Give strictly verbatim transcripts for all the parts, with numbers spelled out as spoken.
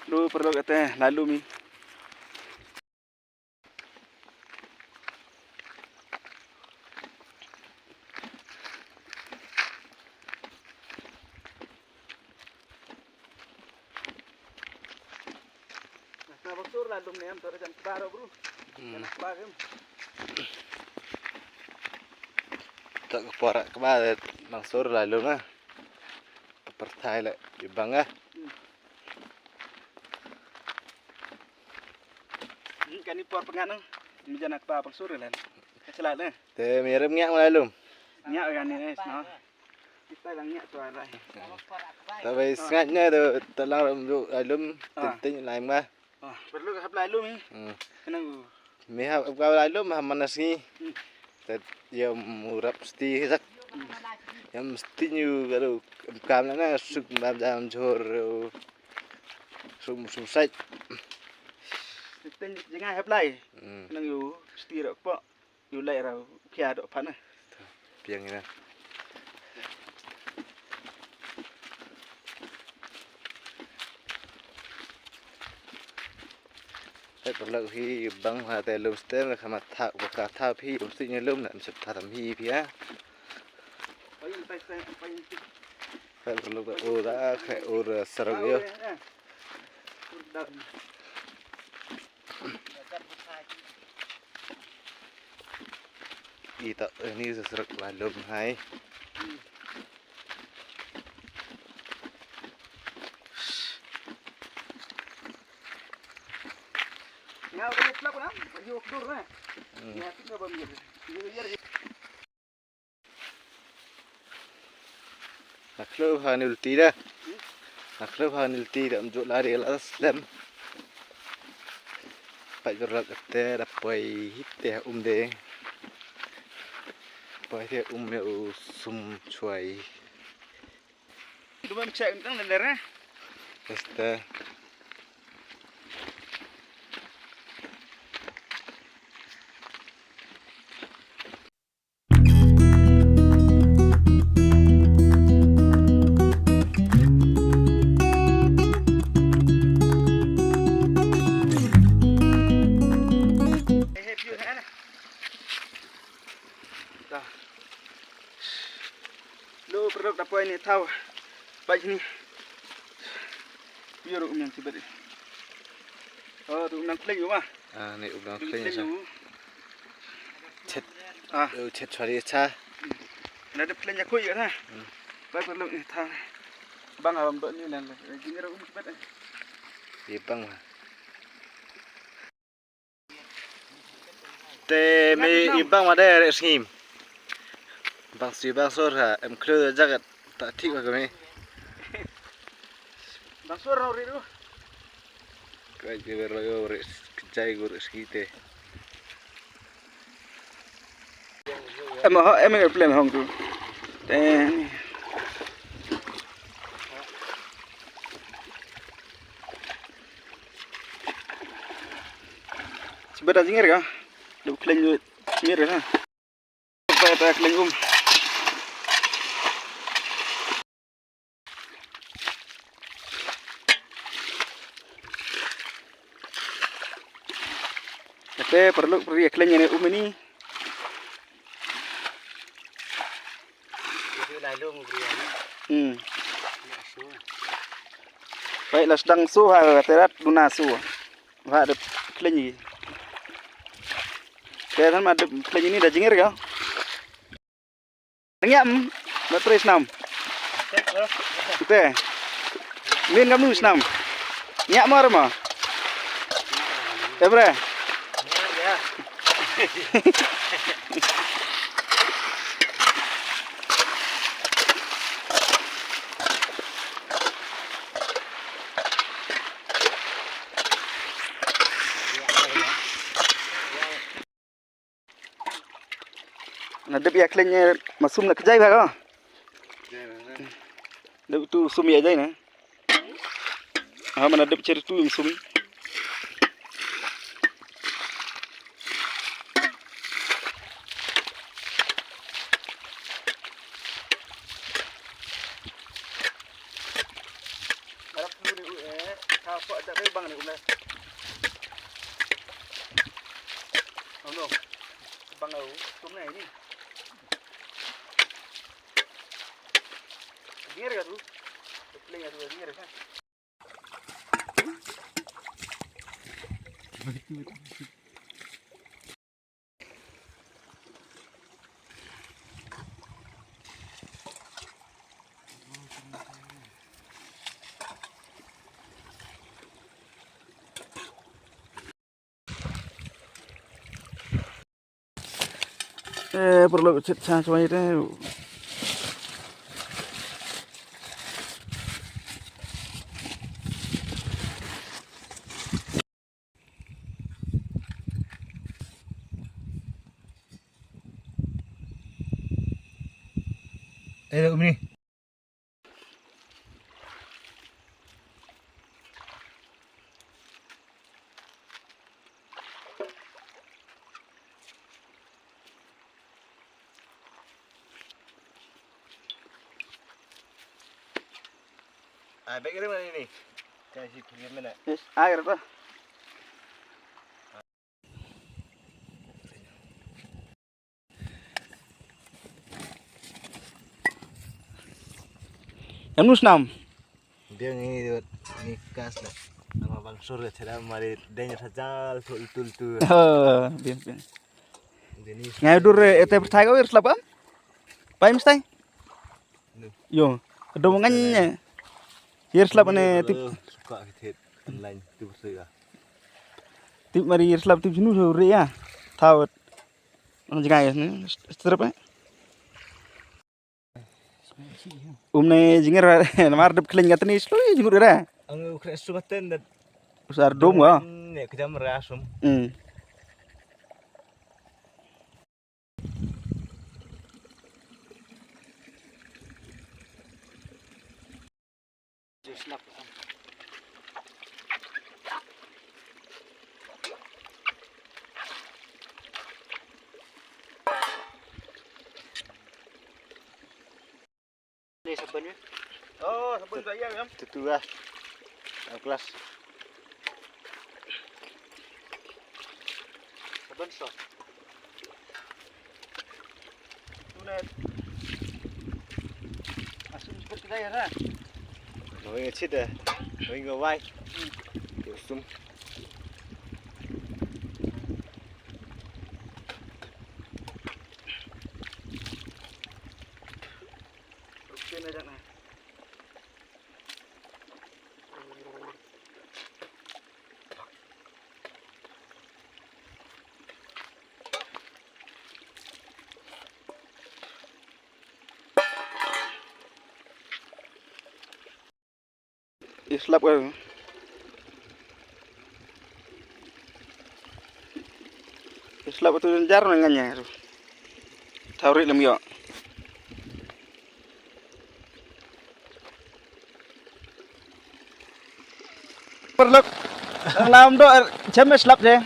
Lu perlu kata lalu mi. Na bangsur la lum ne em, to da jan kba ro bru. Hmm. Jan kba kem. To ka por kba bangsur la lum na. Pyrthai la i bang ah. Hmm. Hmm, kani por pyngan nang. Mi jan kba bangsur la. Ka sla ne. Te mi rem ngiak ma la lum. Ngiak kani ne sna. Kita lang ngiak tu alai. Ta bai sngat ne tu ta lang ram du alum. Ah. Tintin lai ma. Ah, perlu ka hap lai lum ni. Hmm. Kenang u. Mi hap ka lai lum ha manas ni. Hmm. Tet ya murap sti sak. Hmm. Ya mesti nyu garu kam na suk bam jam jor. Sum sum sai. Tintin jingai hap lai. Hmm. Kenang u sti rak pok. Yu lai ra pia do pan. Piang ina. Hai perlu hi bang ha te lum stem la kama thak baka thak phi um sik ni lum na sep thak tam hi pia. Hai perlu da o da khai o da sarag yo. Ita ini sesrek lalum hai. Nga udah plak na, yuk dur na. Hmm. Ya, tinggal bam yuk. Yuk, yuk, yuk. Nga khlem ha ni ulti da. Nga khlem ha ni ulti da, um ju la de la slem. Pat ju rak te da poi hi te um de. Poi te um me u sum chuai. Du mem check tang le le re. Este. Lo perlu da poi ni tau. Bai ni. Yo ru um nang tibet. Oh, tu um nang khleng yu ma. Ah, ni um nang khleng yu. Chet. Ah. Yo chet chwari cha. Na de khleng ya khui ya ta. Hmm. Bai perlu ni ta. Bang abang dot ni nan. Jing ru um tibet. Ye bang. Te me i bang ma de re sngim. Bang si bang sor ha em kru jagat ta thik ba kami. Bang sor no ri ru. Kai ke ber yo re jai gur ski te. Em ho em em plan hong tu. Te. Sibet da jinger ka? Dep khleng jinger ka? Sibet da khleng um. Ate perlu perlu khleng ine um ini. Hmm. Pai la sdang su ha terat duna su. Wa de khleng. Te than ma de khleng ni da jinger ka. Ngiam ma tres nam. Te. Min ngam nu snam. Ngiam ma rama. Ebre. Na dep ïa khleng ma sum na kjai ba ka. Dep tu sum ïa jai na. Ha mana dep cer tu sum. Oh no. Bang au, tum na ini. Ngir ka tu. Play ka tu, ngir ka. Eh, paralok, chet cha chwa ite. Eh, umi. Ah, baik kira mana ni? Jangan sih kira mana. Yes, air apa? Em nus nam. Dia ngi dot ngi kas dah. Nama bang sur dah cara mari deng sajal tul tul tul. Oh, bien bien. Dia ni. Ngai dur ete pertai kau ir slap am? Pai mesti. Yo, dong nganya. Ir slap ne tip. Suka kitit online tu bersih lah. Tip mari ir slap tip sinu sore ya. Tahu. Ang jingai ne, strip eh. Um ne jingir namar dep kling ngat ni slu jingir ra. Ang u kre su baten dat. Usar dom ga. Ne kejam ra sum. Hmm. Ni sabun ya? Oh, sabun saya ya. Tutu ah. Al kelas. Sabun so. Tunet. Asin cukup kita ya, nah. Mau yang cita, mau yang wai. Kusum. Oke, nah, nah. Islap ka. Islap tu jar na nganya tu. Thaw ri lem yo. Paralok. Lam do chem slap je.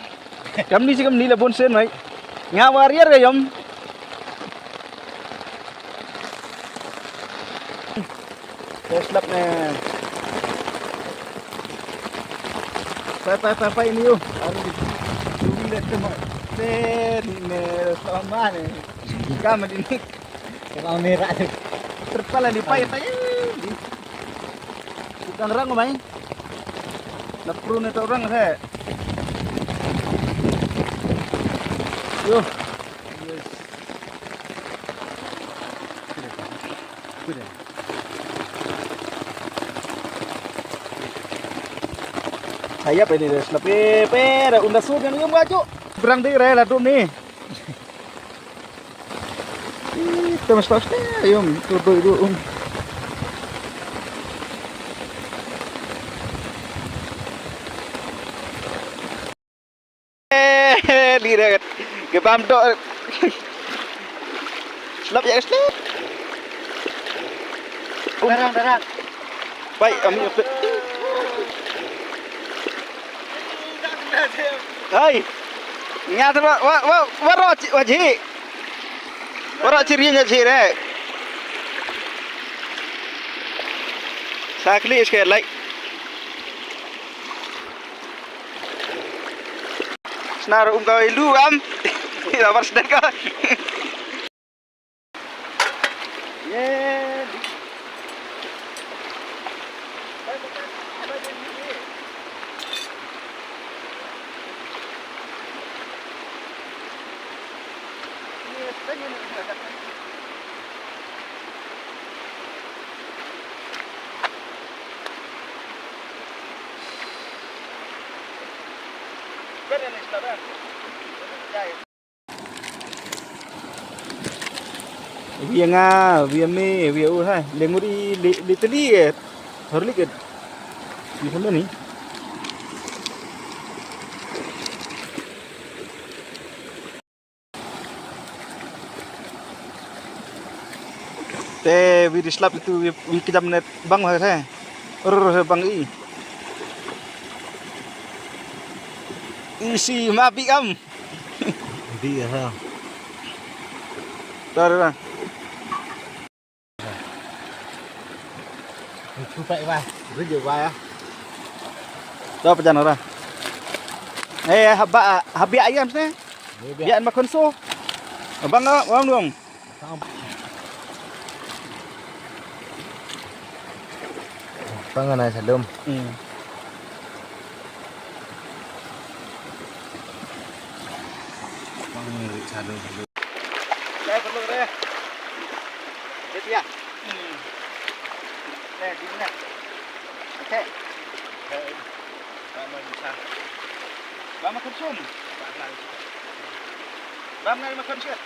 Kam ni si kam ni la bun sen mai. Nga warier ga yom. Slap ne. Pai pai pai pai ni u. Aru di. Di le te ma. Te ni me slap ma ne. Kam di ni. Kena merah tu. Terpala di pai pai. Di. Tukang rang mai. Na pru ne to rang he. Yo. Saya pe ni dah selap pe pe dah unda sur kan yum baju. Berang dei re la dum ni. Ih, temas pas te yum tu tu tu um. Eh, li dah. Ke bam tok. Slap ya slap. Darang darang. Bai, ami apa? Hai. Nya tu wa wa wa ro wa ji. Wa ro ji ri nya ji re. Sakli iske like. Snar um ka ilu am. Ila bar snar ka. Ye. Wi nga, wi me, wi u hai. Lenguri, li, li teli, eh. Horlik, eh. Wi sama ni. Te wi di slap itu wi, wi kejam net bang ha he. Rr, bang i. Isi ma bi am. Bi ha. Tar ra. Itu pak wa. Itu je wa ya. Tar pajan ra. Eh, haba, habi ayam sini. Biar makan so. Abang, ah, abang dong. Pangan ai salum. Hmm. Pangan ai salum. Dai perlu deh. Dia dia. Hmm. Dai di mana? Okey. Dai. Ba man cha. Ba ma khun sum. Ba man cha. Ba man ma khun shet.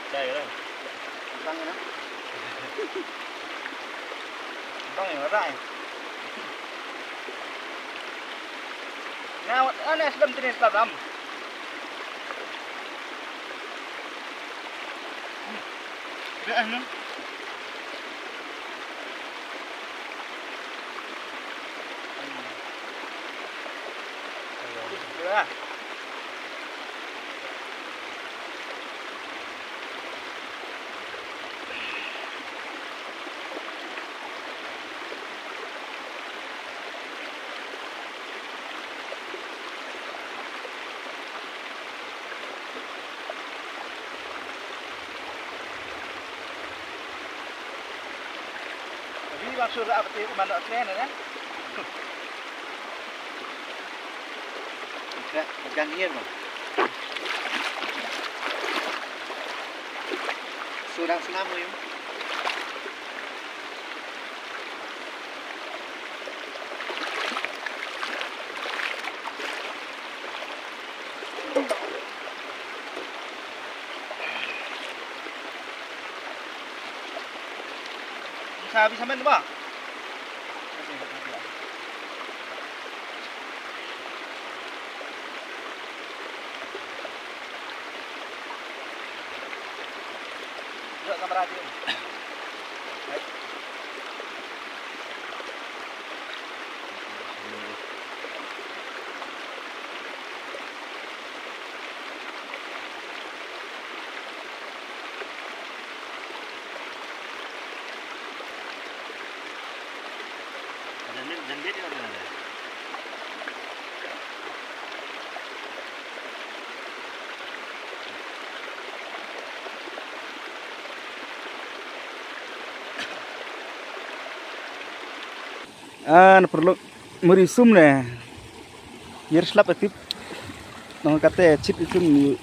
Dai lah. Bang ya. Bang ya, rai. Ngawat, ah, ne, slem tini slem ram. Dah, anu. Wi ba sura apa ti mana tren ne? Ka, ka ngier ba. Sudang senam mo yung. Sa bi samen ba. Jok kamera jok. An perlu meri sum ne. Yer slap atip. Nong kate chip itum yu.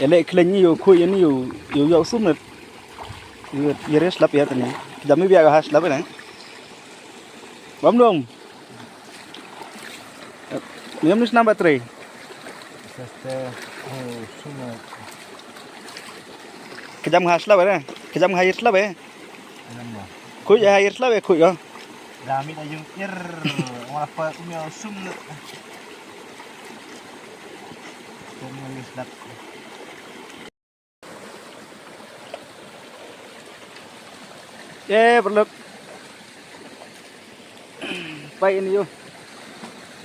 Ele khleng yu, khui yu, yu, yu sum ne. Yer slap ya tani. Jami biya ha slap ne. Bam dong. Niam nis number three. Seste, oh, sum ne. Kejam ha slap ne. Kejam ha yer slap ne. Khuid ha ïa slap eh, khuid ha. Dami da yung ir. Wala pa kumya sum na. Sum na ïa slap. Eh, paralok. Pai ini yo.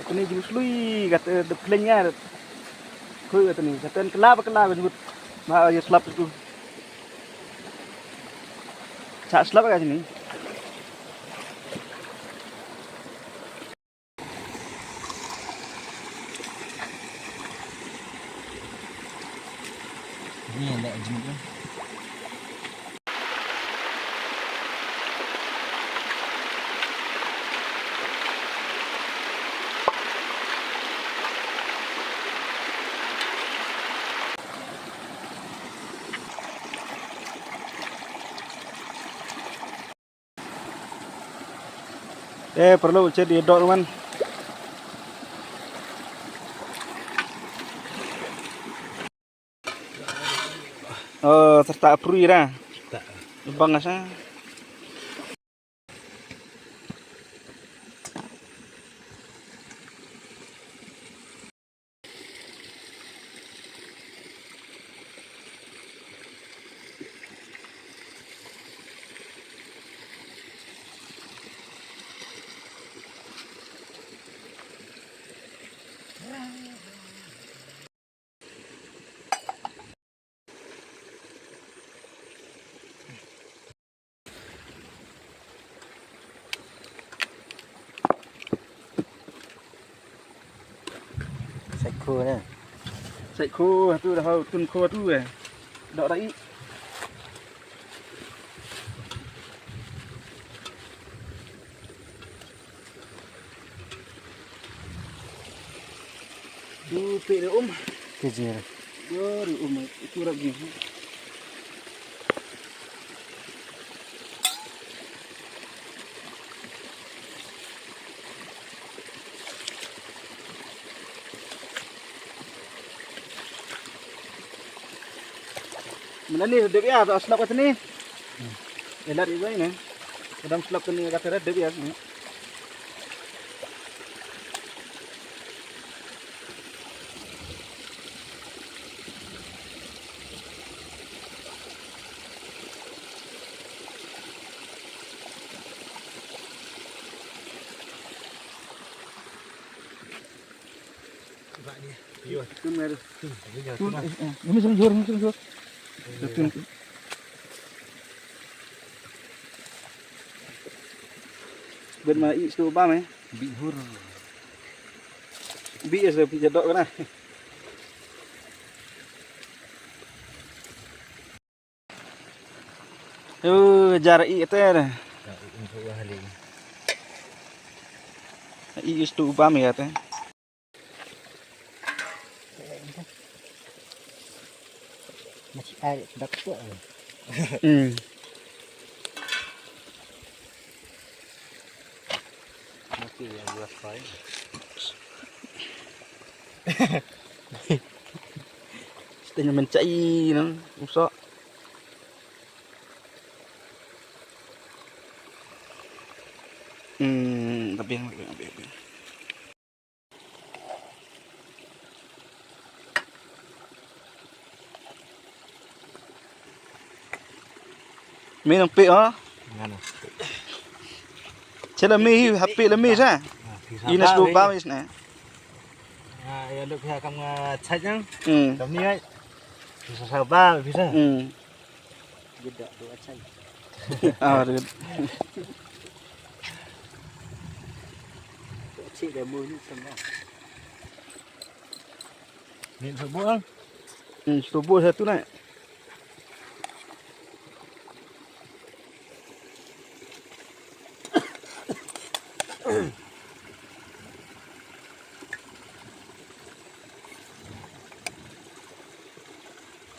Katni jingslui kata de plenya. Khui katni kata kela ba kela ba jubut. Ma yo slap tu. Cha slap ka sini. Ni ada jemut kan. Eh, paralok, chet ïa doh ruh man. Oh, serta prui ra. Bang asa. Sait kho na. Sait kho tu dah hau tun kho tu eh. Dok dah i. Tu pek dah um. Ke jingir. Yo ri um itu rap jingir. Mana ni dep ya, tak slap kat ni. Elat itu ni. Kadang slap kat ni kata dep ya ni. Tun mer. Tun, eh, eh, ngam sngewsih, ngam sngewsih. Tun. Bet ma i stu bam eh. Bi hur. Bi es pi jadok na. Yo, jar i te. I stu bam ya te. Masih ada dak tu. Hmm. Mati yang dua kali. Setengah mencai nang usah. Hmm, tapi yang lebih, lebih, lebih. Mi nang pi oh. Ngano. Chala mi happy la mi sa. Ina stu ba mi sna. Ah, ya luk ya kam nga chai yang. Hmm. Kam ni ai. Bisa sabar bisa. Hmm. Jeda dua chai. Ah, dua. Cik dah muni sama. Ni subuh ah. Hmm, subuh satu nak.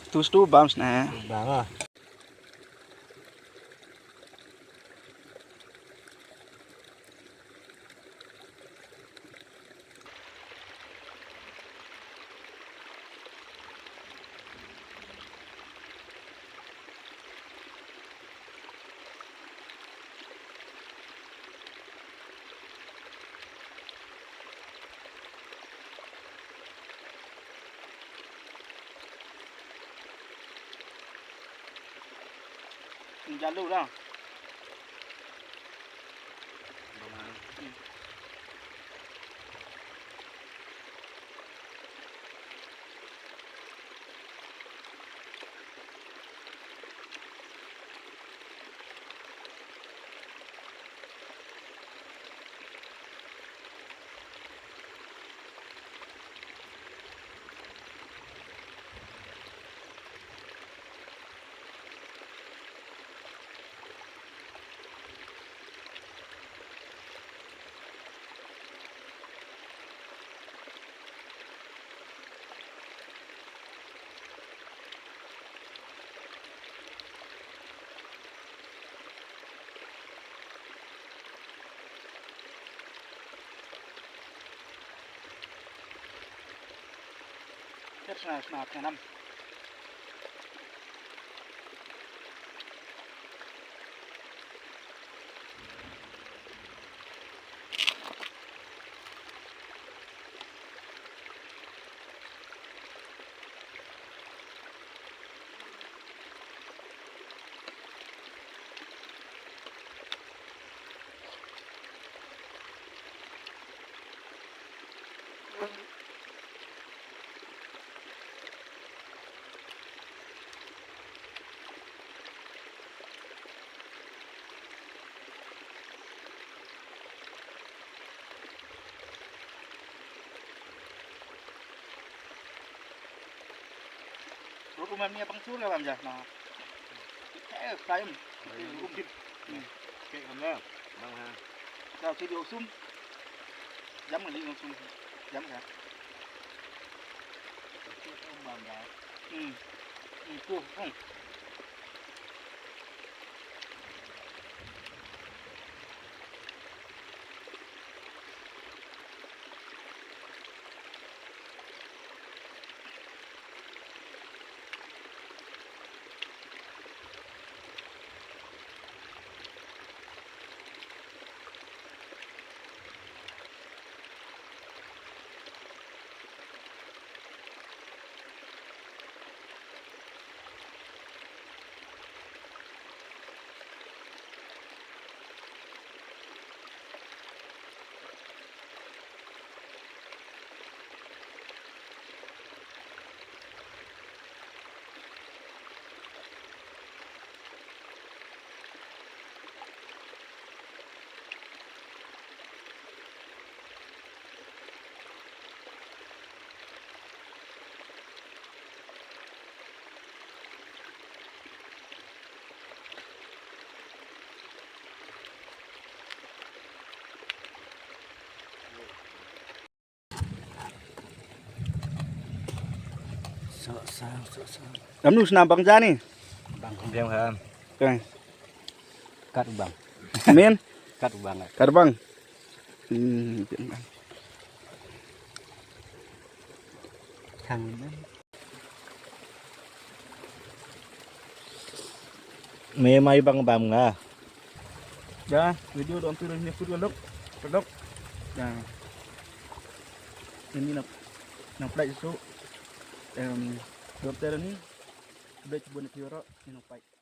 Tu stu bam sna. Bam ah. Jalu dah. Ter sna sna tnam. Ruh kumne ïa pang sur ka bam ja na. Eh, kaim. Kaim. Kaim. Kaim. Kaim. Kaim. Kaim. Kaim. Jam kali langsung. Jam ka. Hmm. Hmm, tu, hmm. Sa, sa, sa, sa. Kam nu sna bang jani? Bang kum biang ha. Kan. Kat bang. Min? Kat bang. Kat bang. Hmm. Thang bang. Me mai bang bam nga. Da, video don tu ne put lok. Lok. Da. Ini nak, nak play so. Em, doktor ni. Play bun tioro, ini play.